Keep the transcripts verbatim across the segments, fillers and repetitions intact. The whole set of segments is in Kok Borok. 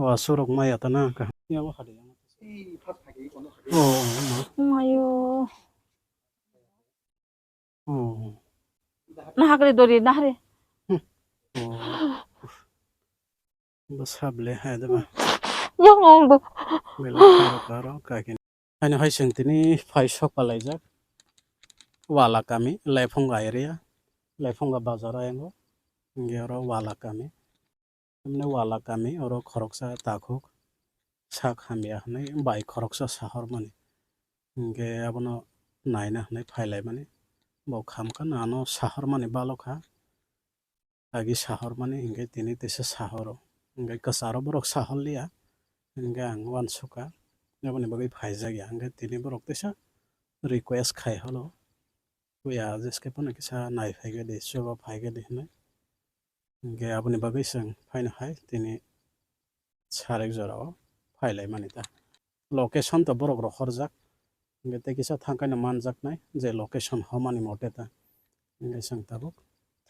Wa surok maya ta na ka. Yang wa khade yang. Oh, oh, ma. Mayo. Oh. Nahakre dori, nahare. Hmm. Oh. Bo sable hai da ba. Yang ong bo. Bela karo karo kakin. Ani hai seng tini phai sok palaijak. Wala kami, Laiphonga area, Laiphonga bazar ayango. Nge oro wala kami. Emne wala kami, oro khoroksa takhuk sak hamya hwnwi bai khoroksa sahormani. Hinkhe abono naina hwnwi phailaimani. Bo khamkha, ano sahormani balokha. Agi sahormani hinkhe tini teisa sahoro. Hinkhe kwcharo borok sahorliya. Hinkhe ang uansukha. Aboni bagwi phaijakya. Hinkhe tini borok teisa request khai holo. Puya jeske phano kisa nai phaikhe di, chuba phaikhe di hinwi. Hinkhe aboni bagwi chwng phaino hai tini sarek jorao phailaimani ta. Location to borok rohorjak. Hinkhe tei kisa thangkhaino manjaknai je location homani mote ta. Hinkhe chwng tabuk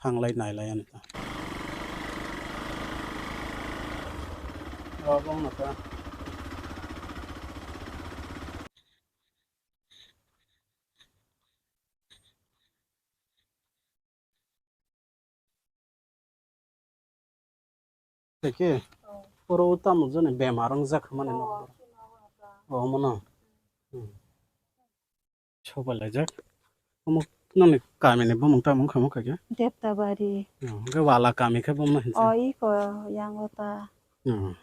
thanglai nailai ano ta. Obo wngkha. Teke, oh, oro o tamo jani bemar wngjak mani, oh, nok. Oh, mono. Hmm. Sobai laijak. Omo nani kamini bumung tamo wngkha, wngkha khe? Deptabari. Oh, hwnkhe wala kami khe bomo hinsa. Oh, iko yang ota. Hmm.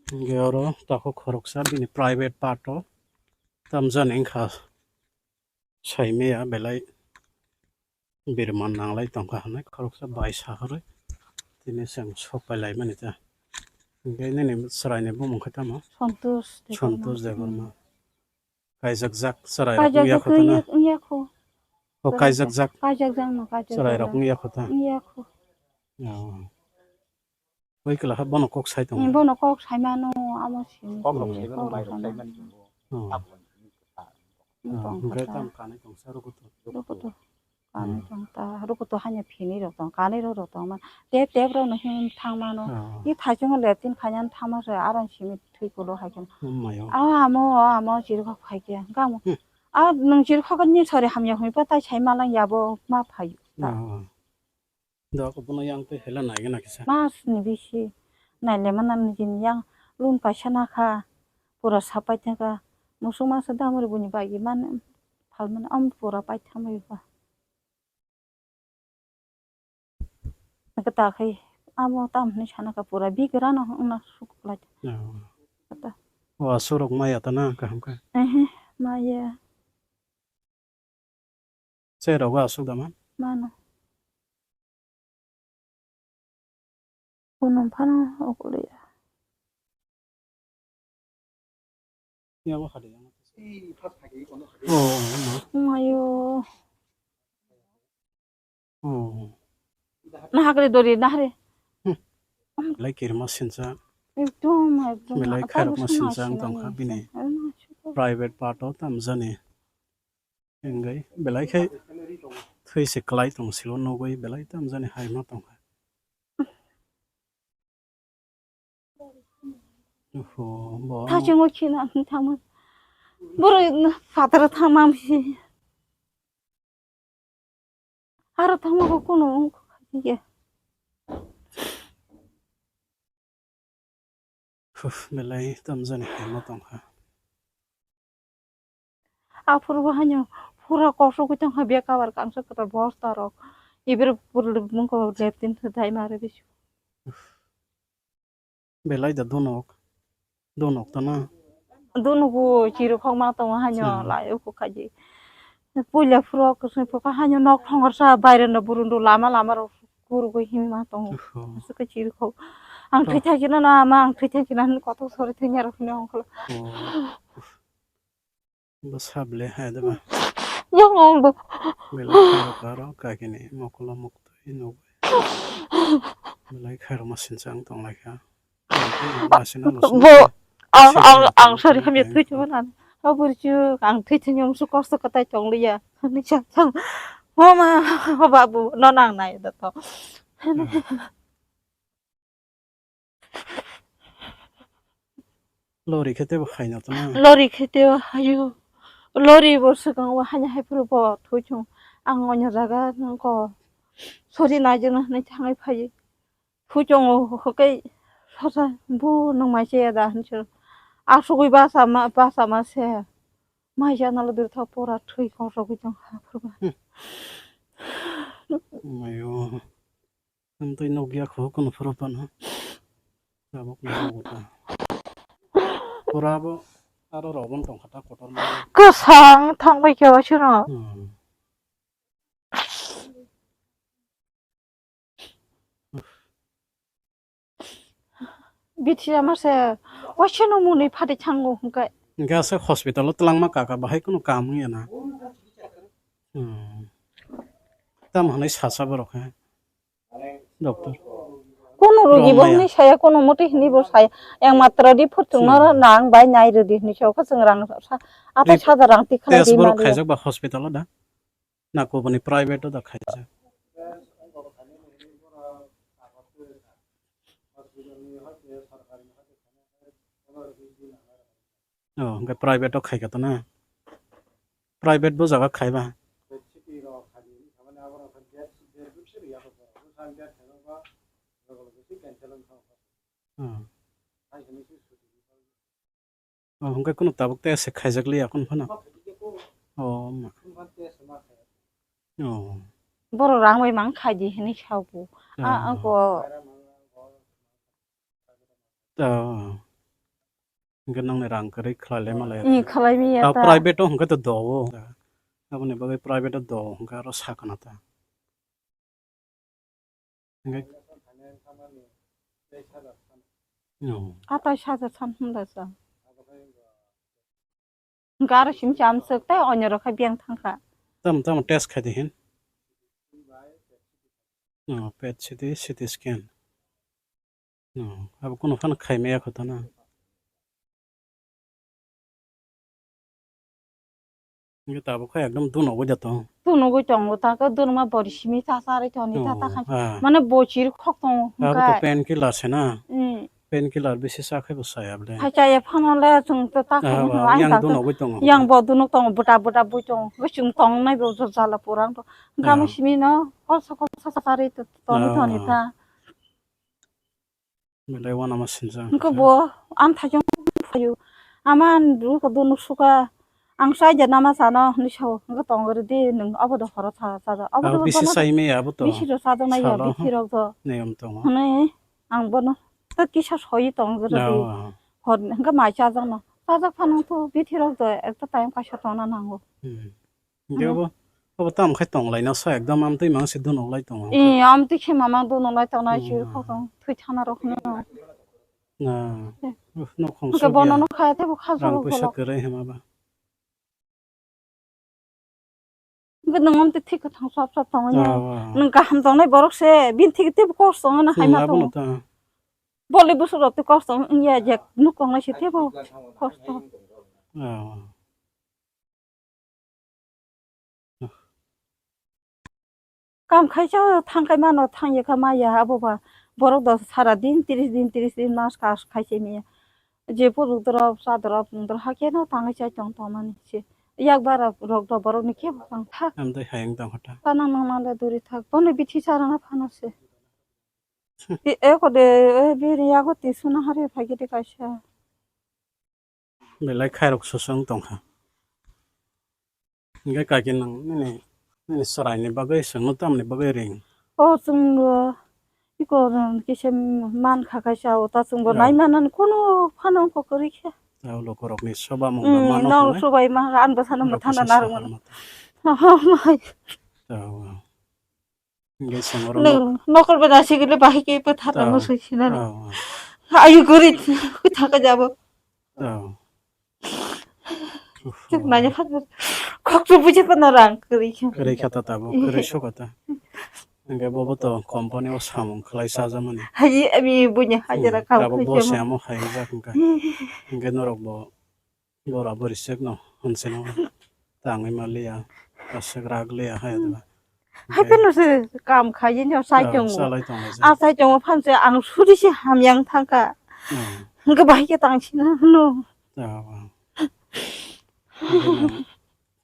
Hwnkhe oro takhuk khoroksa bini private part o tamjani wngkha. Saimaya belai birman nanglai tongkha hwnwi khoroksa bai sahorwi tini chwng sok pai laimani ta. Hwnkhe nini chwraini bumung khe tamo? Santosh Debbarma. Santosh Debbarma. Kaijakjak chwrairok wngya kho ta na? Kaijakjak wngya kho. O kaijakjak? Kaijakjak no, kaijakjak. Chwrairok wngya kho ta? Wngya kho. Oh. Oi kla ha bono kok sai tongo. Bono kok sai mano, amo simi. Kok rok sai mano, mai rok sai mano. Oh. Hwnkhe tam kanwi tongsa rukutu. Rukutu. Kanwi tongta, rukutu hanya phini rok tong, kanwi rok rok tong man. Tep tep rok no hin thang mano. Oh. I thaichungo leptin khaina thang ma se aron simi thwi kulo hai khe. Mayo. A amo, amo chiri kok hai khe. Gamo. Hmm. A nung chiri kok ni sori hamya hwnwi pa tai sai malang yabo ma phai. Oh. Dok bono yang twi hela nai gana kisa. Mas ni bisi naile mana nijini yang lun paisa nakha, pura sapai thangkha. Musuk masa damri buni bagi man phalmani am pura pai thangbai ba. Kata khai amo tam hwnwi sana kha pura bigra no wngna suk lai. Oh. Kata. Wa surok maya ta na kaham kha. Ehe, maya. Cherok aswk da man? Mano. Kunum phano okoliya. Yang o hade yang. Oh, oh, ma. Mayo. Oh. Nahakre dori nahre. Hmm. Belai kirima sinsa. Ekdom, ekdom. Belai khairokma sinsa ang tongkha bini. Private part o tamjani. Enggai belai khai thwi se kwlai tong silo nugui belai tamjani hai ma tongkha. Oho, bo. Thajingo khina thangma. Boro fatara thangma si. Aro thangma ko kuno ye. Huf, belai tamjani hai ma tongkha. Aphuru bo haino pura kosogwi tongkha bag cover kangsa kwtal bosta rok. Ibero pura mungko leptin thai mare bisu. Belai da donok. Donok ta na. Donogo chirwkhok ma tongo haino lai uku khaji. Puila phuru kwswng phuru haino nok thongorsa baireno burundu lama lama rok kurugwi himma tongo. Oho. Aswk khe chirwkhok. Ang thwi thangkhe no ama ang thwi thangkhe no kothok sori thangya rok hino ongkholo. Oh. Bo sable hai da ba. Yang ong bo. Belai karo karo kakini mokolo moktwi nugwi. Belai khairokma sinchang tonglaikha. Bo ang ang ang sori hamya thwi thangma nan. Aburju ang thwi thangya musu kosto kwtai tongliya. Ni chang chang. Mama, babu, no nang nai da to. Hmm. Lori khe tebo khaina to na. Lori khe tebo hayo. Lori bo swkang o haino hai phuru bo thwi chwng. Ang onya jaga nang ko sori nai jeno hinwi thangwi phai. Thwi chwng o hwkhe sosa bu nang mai che da hinwi. Asugwi basa ma, basa ma se. Mai jana lo duri tha pura thwi kok rogwi tong ha phuru ba. Hmm. Mayo. Ang twi nukya kho, kono phuru phano. Tabuk nukgo ta. Pura bo aro rok bo tongkha ta kotor ma. Kwsang thang bai khe waisano. Hmm. Bithi ama se waisano mwnwi phati thango hwnkhe. Hwnkhe aswk hospital o twlangma kaka bahai kono kam wngya na. Hmm. Tamo hwnwi sasa borok he. Doctor. Kono rogi bo Romaya. Hwnwi saya, kono motwi hwnwi bo saya. Yang matra di phutung no Hmm. Nang bai nai rwdi hwnwi sa, khe chwng rang sa, atai Ri-, saja rang tikhala test di borok mali. Khaijak ba hospital o da? Na kubuni private o da khaijak? Oh, hwnkhe private o khaikha to na? Private bo jaga khaiba? Hmm. Oh, hwnkhe kunu tabuk test se khaijak liya kunu phano? Oh, ma. Oh. Borok rang bai mang khaidi hinwi sao bo. Ah, ah, ako. Oh. Hwnkhe nangni rang kwrwi khlai lai ma lai. Ih, khlai mi ya ta. Private o hwnkhe to do o. Aboni bagwi private o do o hwnkhe aro sakana ta. Hwnkhe. Oh. Atai saja san hwnda sa. Hwnkhe aro simi chamswk tei onyorok khe biyang thangkha. Tamo tamo test khaidi hin. Oh, pet C T, C T scan. Oh, abo kunu phano khai maya kho ta na. Hwnkhe tabuk khe ekdom dunogwi da tong. Dunogwi tongo ta khe dunma bori simi cha cha ri toni ta ta khai. Oh, ah. Mane bo chir khok tongo. Abo to hwnkhe. Painkiller se na. Hmm. Painkiller bisi cha khai bo chaya bole. Hai chaya phano le chwng to ta khai. Ah, yang dunogwi tongo. Yang bo dunok tongo, bwta bwta bwi tongo. Chwng tongnai bo jala pura wng to. Hwnkhe amo simi no kol sokol cha cha ri toni toni ta. Belai uanama sinjak. Hwnkhe bo ang thaichung phaio. Ama ang dunu suka. Ang sai de nama sano hinwi sao. Hwnkhe tong rwdi nwng obo do horo cha cha. Obo do bisi bono sai me abo to. Bisi ro cha nai ya salo, bithi rok do. Niyom tongo. Hwnwi ang bono ta kisa soi tong rwdi. Hor hwnkhe mai chajakno. Chajak phano to bithi rok do ekta time kaisa tongna nango. Hmm. Hwnkhe abo, abo tamo khai tonglaina sa ekdom amtwi mang se dunok lai tongo. Ee, amtwi khe mamang dunok lai tongnai chwng khokong thwi thana rok hwnwi. Na. Nokhong sokya. Hwnkhe bono nokha teibo khajagwi rang puisa kwrwi hwnma ba. Hwnkhe nwng amtwi thik kwthang sop sop tongo ya. Nwng kaham tongnai borok se bini thik teibo kos tongo na hai ma tongo. Boli busuk rok tei kos tong wngya je nuk tongnai se teibo kos tongo. Kam khaisa thang khai mano, thang ya kha maya abo ba. Borok do sara din, tris din, tris din, mas kas khai se maya. Je puruk drop, sa drop, drop hakhe no tangwi chai tong tong mani se. Yak bara rok do borok ni khe bo tang thak. Amtwi hayung tong kha ta. Kanang nang nang le duri thak. Bono bithi chara na phano se. Eko de, e, bini yago tisuna hari phai gede kaisa. Belai khairok sosong tongkha. Hingke kaki nang nini, nini chwraini bagwi chwngno tamni bagwi ring? O chwngno iko kisa mankha kaisa o ta chwngbo nai manani kunu phano wngkha kwrwi khe. Tei o lukurokni soba mungba mano nong hwnwi. Sobai ma ang bwsano mwthangna narwkmano. Tei o. Hingke chwng oro nwng nokol bai nasigile bahai khe bwtharno swinai. Ayu guri thaka jabo. Nanya kha khokto buji pano rang kwrwi kha. Kwrwi kha ta tabuk, kwrwi sokha ta. Hingke bobo to company o samung khlai chajakmani. Hai ami buini hajira kam khlai tabuk bo se amo hai jak hingka. Hingke norok bo Bora bori sek no, hwnse no, tangwi ma liya, aswk rak liya hai diba. Hai phano se kam khai no sai tongo. Salai tongo se. A sai tongo phan se ang suri se hamyang thangkha. Hmm. Hwnkhe bahai khe tang sina hwno.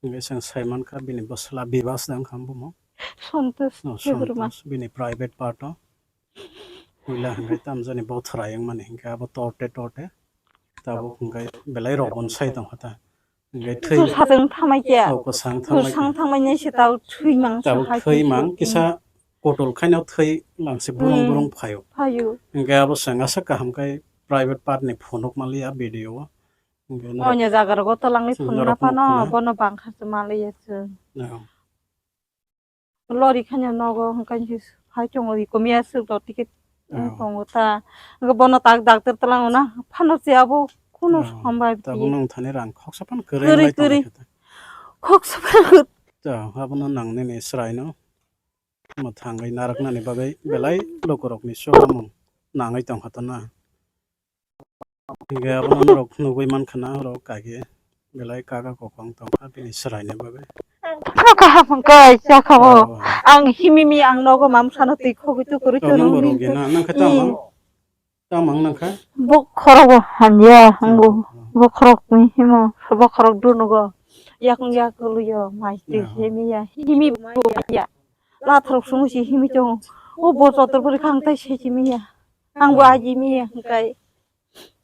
Hwnkhe chwng sai mankha bini bwsla Bibas da wngkha bumo. Santosh Debbarma. Bini private part o. Puila hwnkhe tamjani bothra wngmani hwnkhe abo torte torte. Tabuk hwnkhe belai rok bonsai tongkha ta. Hwnkhe thwi sajwng thamai khe. O kwsang thamai khe. Kwsang thamai nai se tau thwi mang. Tabuk thwi mang kisa kotol khaino thwi mang se burung burung phaio. Phaio. Hwnkhe abo chwng asa kaham khe private part ni phunuk maliya video o. Hwnkhe norok. Onya jaga rogo twlangwi phunuk phano bono bangkha se maliya chwng. Lori khanya nogo hwnkhe hai chongo ri komya swk rok ticket tongo ta. Hwnkhe bono tak doctor twlango na phano se abo kuno hambai. Tabuk nung thani rang khoksa phano kwrwi kwrwi. Khoksa phano. Ta abono nang nini chwraino. Omo thangwi narwknani bagwi belai lukurokni chubamu nangwi tongkha ta na. Hingke abono norok nugwi mankha na oro kage belai kaka kokong tongkha bini chwraini bagwi. Ano kaham hwnkhe chakha o. Ang himimi ang nogo mam sano twi khogwi tukurwi chwrwngwi. Nang bo rwgwi na nang khe tamang. Tamang nang kha. Bokhorok bo hamya hango. Bokhorok ni himo bokhorok dunugo. Yakung yakuluyo mai twi himiya himi bo ya. Lathrok sungwi se himwi tongo. O bo joto bwrwi kha ang tai se himiya. Ang bo ajimiya hwnkhe.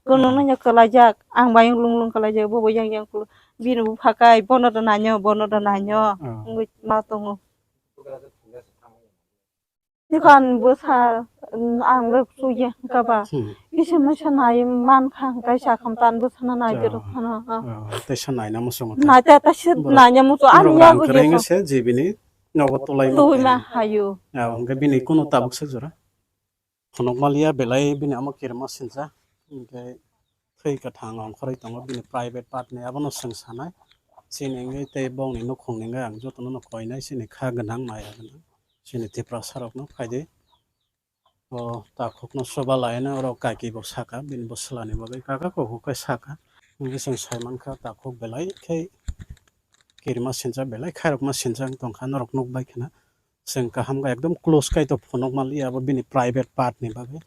Kono no kwlaijak, ang bayung lung lung kwlaijak, bo bo yang yang kulu. Bini bupha kai, bono da nanyo, bono da nanyo. Wngwi ma tongo. Nikon bwsa, ang rok suya kaba. Kisa masa nai man kha, kaisa kham tan bwsa na nai dorok phano. Tei sa naina muchungo. Nai ta ta se naina muchung ani yago. Rang kwrwngwi se jibini nogo tulai ma. Tulai ma hayo. Hwnkhe bini kunu tabuk se jora. Phunukmaliya belai bini amo kirima sinsa, hwnkhe thwi kwthang ongkhorwi tongo bini private part ni, abono chwng sanai. Chini wngwi tei bongni nukhungni wngwi ang jotono no koinai, chini kha gwnang maya gwnang, chini Tiprasa rokno phaidi. O takhukno chuba laina oro kaki bo saka, bini bwsla ni bagwi kaka kukhuk khe saka. Hwnkhe chwng sai mankha takhuk belai khe kirima sinsa, belai khairokma sinsa wng tongkha, norok nukbai khna. Chwng kaham khe ekdom close khai to phunuk maliya abo bini private part ni bagwi.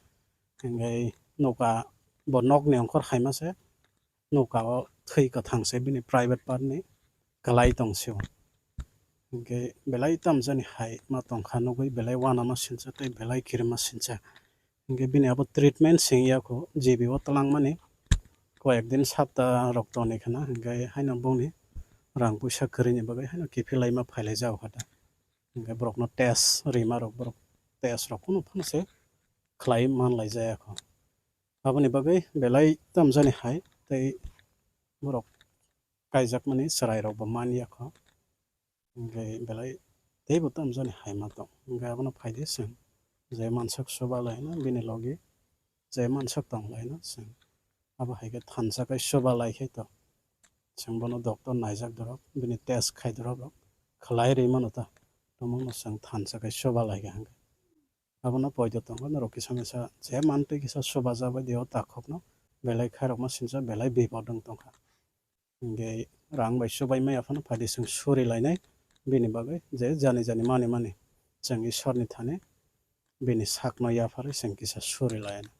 Hwnkhe nuka bo nokni ongkhor haima se, nuka o thwi kwthang se bini private part ni kwlai tong se o. Hwnkhe belai tamjani hai ma tongkha nugwi belai uanama sinsa tei belai kirima sinsa. Hwnkhe bini abo treatment sengya kho G B o twlangmani koyek din sapta rok toni khna, hwnkhe haino bongni rang puisa kwrwini bagwi haino kiphilai ma phailai jago kha da. Hwnkhe borokno test rima rok, borok test rok kunu phano se khlai manlai jaya kho. Aboni bagwi belai tamjani hai tei borok kaijakmani chwrai rok bo man ya kho. Hwnkhe belai teibo tamjani hai ma tong. Hwnkhe abono phaidi chwng je mansok chuba laina bini logi je mansok tong laina chwng. Abo hai khe thansa khe chuba lai khe to. Chwng bono doctor naijak dorok, bini test khai dorok rok khlai ri mano ta. Tongmano chwng thansa khe chuba lai khe hwnkhe. Abono poito tongo norok kisa misa je mantwi kisa chuba jabai de o takhukno belai khairokma sinsa belai bipot wng tongkha. Hingke rang bai chubai maya phano phaidi chwng suri lainai bini bagwi je jani jani mani mani chwng Ishwarni thani bini sakno yapharwi chwng kisa suri lainai.